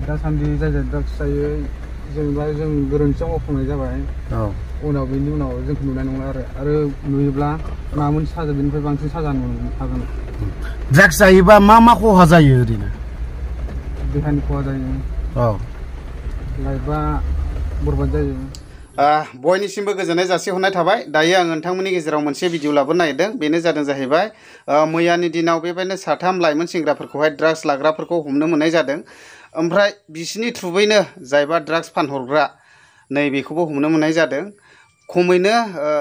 दासान्दि जाय ड्राग्स जायो जेनेबा जों गोरोन्थियाव मावफ्लांनाय जाबाय उनाव बेनि उनाव जोंखौ नुनाय नंला आरो नुयोब्ला माबा मोनसे साजा बेनिफ्राय बांसिन साजा मोननो हागोन। ड्राग्स जायोबा मा खहा जायो ओरैनो? देहानि खहा जायो, लाइफआ बरबाद जायो। बयनिसिमबो गोजोननाय जासिहरनाय थाबाय। दायो आं नोंथांमोननि गेजेराव मोनसे भिडिअ लाबोनो नागिरदों। बेनो जादों जाहैबाय मैयानि दिनाव बेबायदिनो 3 लाइमोन सेंग्राफोरखौहाय ड्राग्स लाग्राफोरखौ हमनो मोननाय जादों। ओमफ्राय बिसिनि थ्रुबैनो जायबा ड्राग्स फानहरग्रा नैबेखौबो हमनो मोननाय जादों। खमैनो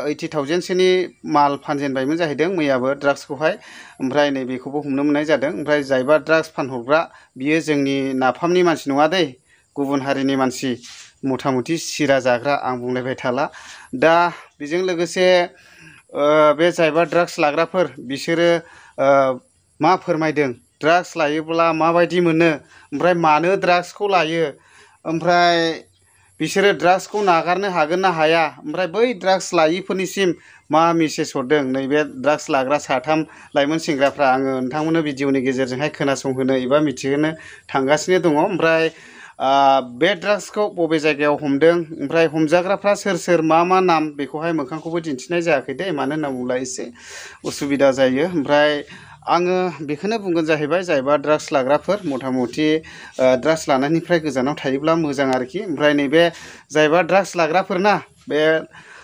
80,000 सोनि माल फानजेनबायमोन जाहैदों मैयाबो ड्राग्सखौहाय। ओमफ्राय नैबेखौबो हमनो मोननाय जादों। ओमफ्राय जायबा ड्राग्स फानहरग्रा बियो जोंनि नाफामनि मानसि नङा दै, गुबुन हारिनि मानसि, मथा मथि सिरा जाग्रा आं बुंलायबाय थाला। दा बेजों लोगोसे बे जायबा ड्राग्स लाग्राफोर बिसोरो मा फोरमायदों, ड्राग्स लायोब्ला माबायदि मोनो, ओमफ्राय मानो ड्राग्सखौ लायो, ओमफ्राय बिसोरो ड्राग्सखौ नागारनो हागोन ना हाया, ओमफ्राय बै ड्राग्स लायिफोरनिसिम मा मेसेज हरदों नैबे ड्राग्स लाग्रा 3 लाइमोन सेंग्राफ्रा आङो नोंथांमोननो भिडिअनि गेजेरजोंहाय खोनासंहोनो एबा मिथिहोनो थांगासिनो दङ। ओमफ्राय बे ड्राग्सखौ बबे जायगायाव हमदों, ओमफ्राय हमजाग्राफ्रा सोर मा नाम, बेखौहाय मोखांखौबो दिन्थिनाय जायाखै दे, मानो होनना बुङोब्ला एसे उसुबिदा जायो। ओमफ्राय आङो बेखौनो बुंगोन जाहैबाय जायबा ड्राग्स लाग्राफोर मथा मथि ड्राग्स लानायनिफ्राय गोजानाव थायोब्ला मोजां आरोखि। ओमफ्राय नैबे जायबा ड्राग्स लाग्राफोरना बे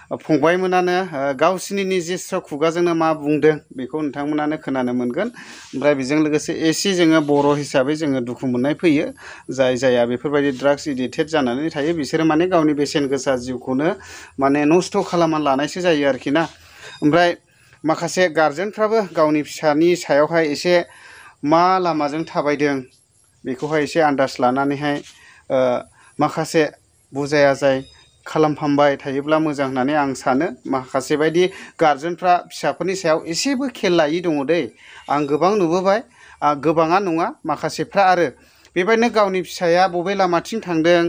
फंबायमोनानो गावसिनि निजेस्व खुगाजोंनो मा बुंदों बेखौ नोंथांमोनानो खोनानो मोनगोन। ओमफ्राय बेजों लोगोसे एसे जोङो बर' हिसाबै जोङो दुखु मोननाय फैयो। जायहा बेफोरबायदि ड्राग्स एडिक्टेड जानानै थायो बिसोरो माने गावनि बेसेन गोसा जिउखौनो माने नस्थ' खालामना लानायसो जायो आरोखि ना। ओमफ्राय माखासे गारजेनफ्राबो गावनि फिसानि सायावहाय एसे मा लामाजों थाबायदों बेखौहाय एसे आन्दाज लानानैहाय माखासे बुजाय आजाय खालामफामबाय थायोब्ला मोजां होननानै आं सानो। माखासे बायदि गारजेनफ्रा फिसाफोरनि सायाव एसेबो खेल लायि दङ दै, आं गोबां नुबोबाय। गोबाङा नङा, माखासेफ्रा आरो बेबायदिनो गावनि फिसाया बबे लामाथिं थांदों,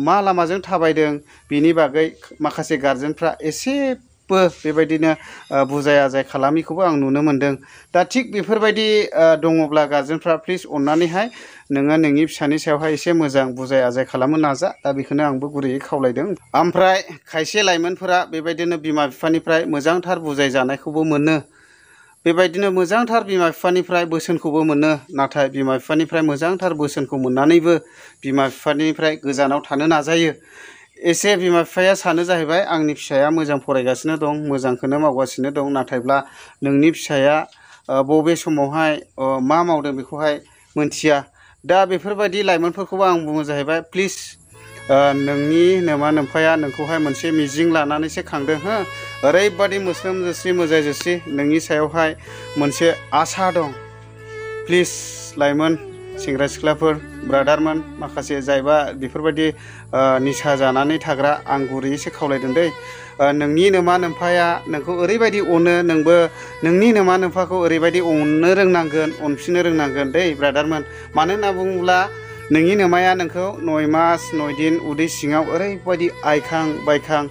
मा लामाजों थाबायदों बिनि बागै माखासे गारजेनफ्रा एसेबो बेबायदिनो बुजाय आजाय खालामिखौबो आं नुनो मोनदों। दा थिग बेफोरबायदि दङब्ला गारजेनफ्रा प्लिज अननानैहाय नोङो नोंनि फिसानि सायावहाय एसे मोजां बुजाय आजाय खालामनो नाजा। दा बेखौनो आंबो गुरैयै खावलायदों। ओमफ्राय खायसे लाइमोनफोरा बेबायदिनो बिमा बिफानिफ्राय मोजांथार बुजाय जानायखौबो मोनो, बेबायदिनो मोजांथार बिमा बिफानिफ्राय बोसोनखौबो मोनो। नाथाय बिमा बिफानिफ्राय मोजांथार बोसोनखौ मोननानैबो बिमा बिफानिफ्राय गोजानाव थानो नाजायो। एसे बिमा बिफाया सानो जाहैबाय आंनि फिसाया मोजां फरायगासिनो दं, मोजांखौनो मावगासिनो दं, नाथायब्ला नोंनि फिसाया बबे समावहाय मा मावदों बेखौहाय मोनथिया। दा बेफोरबायदि लाइमोनफोरखौबो आं बुङो जाहैबाय प्लिज नोंनि नोमा नोम्फाया नोंखौहाय मोनसे मिजिं लानानैसो खांदों हो, ओरैबादि मोस्रोम जोस्रि मोजाय जोस्रि नोंनि सायावहाय मोनसे आसा दं। प्लिज लाइमोन सेंग्रा सिख्लाफोर ब्रादारमोन माखासे जायबा बेफोरबायदि निसा जानानै थाग्रा आं गुरैयैसो खावलायदों दै, नोंनि नोमा नोम्फाया नोंखौ ओरैबायदि अनो, नोंबो नोंनि नोमा नोम्फाखौ ओरैबायदि अननो रोंनांगोन, अनफिननो रोंनांगोन दै ब्रादारमोन। मानो होनना बुङोब्ला नोंनि नोमाया नोंखौ 9 मास 9 दिन उदै सिङाव ओरैबायदि आइखां बायखां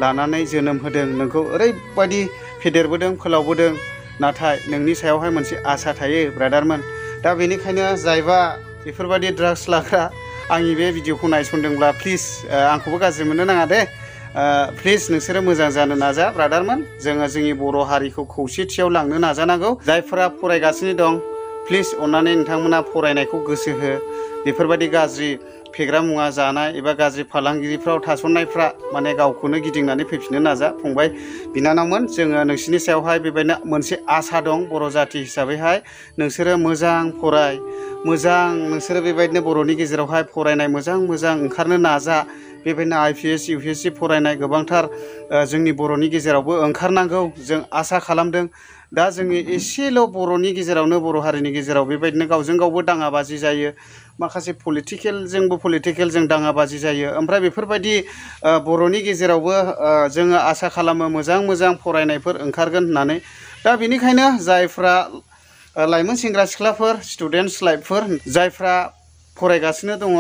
लानानै जोनोम होदों, नोंखौ ओरैबायदि फेदेरबोदों फोलावबोदों। नाथाय नोंनि सायावहाय मोनसे आसा थायो ब्रादारमोन। दा बेनिखायनो जायबा बेफोरबायदि ड्राग्स लाग्रा आंनि बे भिडिअखौ नायसनदोंब्ला प्लिज आंखौबो गाज्रि मोननो नाङा दे, प्लिज नोंसोरो मोजां जानो नाजा ब्रादारमोन। जोङो जोंनि बर' हारिखौ खौसेथियाव लांनो नाजानांगौ। जायफोरा फरायगासिनो दं प्लिज अननानै नोंथांमोना फरायनायखौ गोसो हो। बेफोरबायदि गाज्रि फेग्रा मुवा जानाय एबा गाज्रि फालांगिरिफ्राव थासननायफ्रा माने गावखौनो गिदिंनानै फैफिननो नाजा। फंबाय बिनानावमोन, जोङो नोंसिनि सायावहाय बेबायदिनो मोनसे आसा दं बर' जाथि हिसाबैहाय। नोंसोरो मोजां फराय, मोजां नोंसोरो बेबायदिनो बर'नि गेजेरावहाय फरायनाय मोजां ओंखारनो नाजा। बेबायदिनो IPS UPSC फरायनाय गोबांथार जोंनि बर'नि गेजेरावबो ओंखारनांगौ जों आसा खालामदों। दा जोंनि एसेल' बर'नि गेजेरावनो बर' हारिनि गेजेराव बेबायदिनो गावजों गावबो दाङाबाजि जायो, माखासे पलिटिकेलजों दाङाबाजि जायो। ओमफ्राय बेफोरबायदि बर'नि गेजेरावबो जोङो आसा खालामो मोजां फरायनायफोर ओंखारगोन होननानै। दा बेनिखायनो जायफ्रा लाइमोन सेंग्रा सिख्लाफोर स्टुडेन्टस लाइफफोर जायफ्रा फरायगासिनो दङ,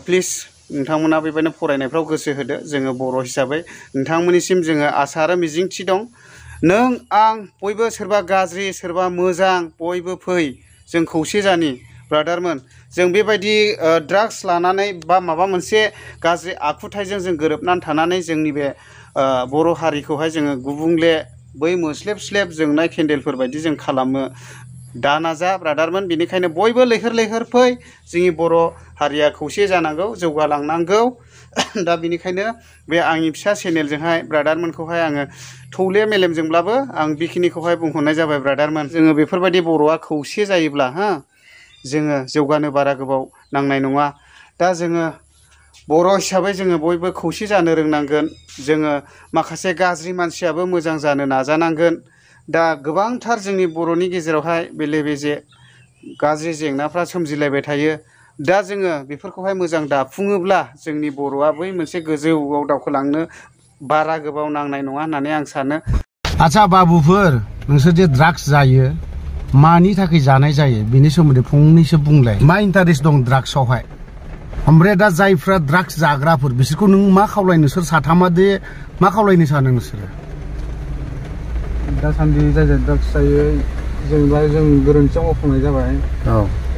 प्लिज नोंथांमोना बेबायदिनो फरायनायफ्राव गोसो होदो। जोङो बर' हिसाबै नोंथांमोननिसिम जोङो आसा आरो मिजिंथि दं। नों आं बयबो सोरबा गाज्रि सोरबा मोजां बयबो फै, जों खौसे जानि ब्रादारमोन। जों बेबायदि ड्राग्स लानानै बा माबा मोनसे गाज्रि आखुथायजों जों गोरोबनानै थानानै जोंनि बे बर' हारिखौहाय जोङो गुबुंले बै मोस्लेब स्लेब जोंनाय केन्डेलफोर बायदि जों खालामो दा नाजा ब्रादारमोन। बेनिखायनो बयबो लैहोर लैहोर फै, जोंनि बर' हारिया खौसे जानांगौ, जौगालांनांगौ। दा बेनिखायनो बे आंनि फिसा चेनेलजोंहाय ब्रादारमोनखौहाय आङो थौले मेलेमजोंब्लाबो आं बेखिनिखौहाय बुंहरनाय जाबाय ब्रादारमोन। जोङो बेफोरबायदि बर'आ खौसे जायोब्ला जोङो जौगानो बारा गोबाव नांनाय नङा। दा जोङो बर' हिसाबै जोङो बयबो खौसे जानो रोंनांगोन। जोङो माखासे गाज्रि मानसियाबो मोजां जानो नाजानांगोन। दा गोबांथार जोंनि बर'नि गेजेरावहाय बेले बेजे गाज्रि जेंनाफ्रा सोमजिलायबाय थायो। दा जोङो बेफोरखौहाय मोजां दाफुङोब्ला जोंनि बर'आ बै मोनसे गोजौआव दावखोलांनो बारा गोबाव नांनाय नङा होननानै आं सानो। आच्छा बाबुफोर, नोंसोर जे ड्राग्स जायो मानि थाखाय जानाय जायो बेनि सोमोन्दै फंनैसो बुंलाय। मा इन्टारेस्ट दं ड्राग्सआवहाय? ओमफ्राय दा जायफ्रा ड्राग्स जाग्राफोर बिसोरखौ नों मा खावलायनो, नोंसोर साथामा दे मा खावलायनो सानो नोंसोरो? दासान्दि जाय जाय ड्राग्स जायो जेनेबा जों गोरोन्थियाव मावफ्लांनाय जाबाय।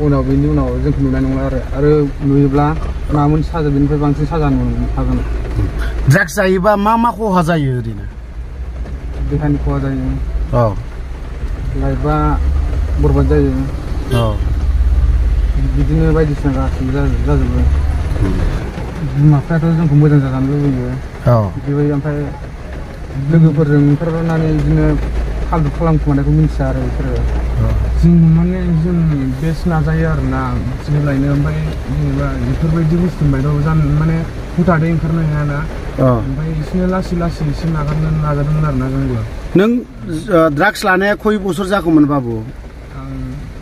उनाव बेनि उनाव जोंखौ नुनाय नंला आरो नुयोब्ला माबा मोनसे साजा बेनिफ्राय बांसिन साजा नुनो हागोन। ड्राग्स जायोबा मा मा खहा जायो ओरैनो? देहानि खहा जायो, लाइफआ बरबाद जायो, बिदिनो बायदिसिना गासिबो जाजोबो। बिमा बिफायाथ' जोंखौ मोजां जाजानो लुबैयो, बेबायदि ओमफ्राय लोगोफोरजों ओंखारनानै बिदिनो फालतु खालामखुमानायखौ मिन्थिया आरो बिसोरो। जों माने जों बेस्ट नाजायो आरोना जेब्लायनो, ओमफ्राय जेनेबा बेफोरबायदि बुस्थुनिफ्रायथ' माने हथादै ओंखारनो हायाना, ओमफ्राय एसे लासै लासै एसे नागारनो नाजादोंमोन आरोना जोंबो। नों ड्राग्स लानाया खय बोसोर जाखोमोन बाबु? आं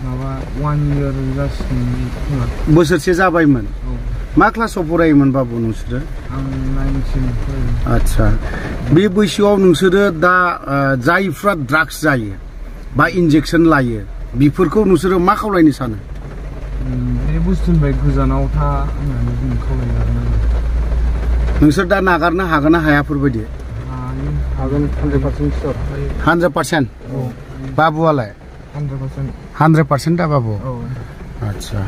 माबा 1 year जासिगोन खोमा। बोसोरसे जाबायमोन। मा क्लासाव फरायोमोन बाबु नोंसोरो? आं 9सिम फरायो। आच्छा, बे बैसोआव नोंसोरो दा जायफ्रा ड्राग्स जायो बा इन्जेक्सन लायो बेफोरखौ नोंसोरो मा खावलायनो सानो? बे बुस्थुनिफ्राय गोजानाव था होननानै जों खावलायो आरोना। नोंसोर दा नागारनो हागोन ना हायाफोरबायदि? हागोन 100% सियर। 100%? बाबुआलाय? 100%। 100% दा बाबु? औ। आच्छा।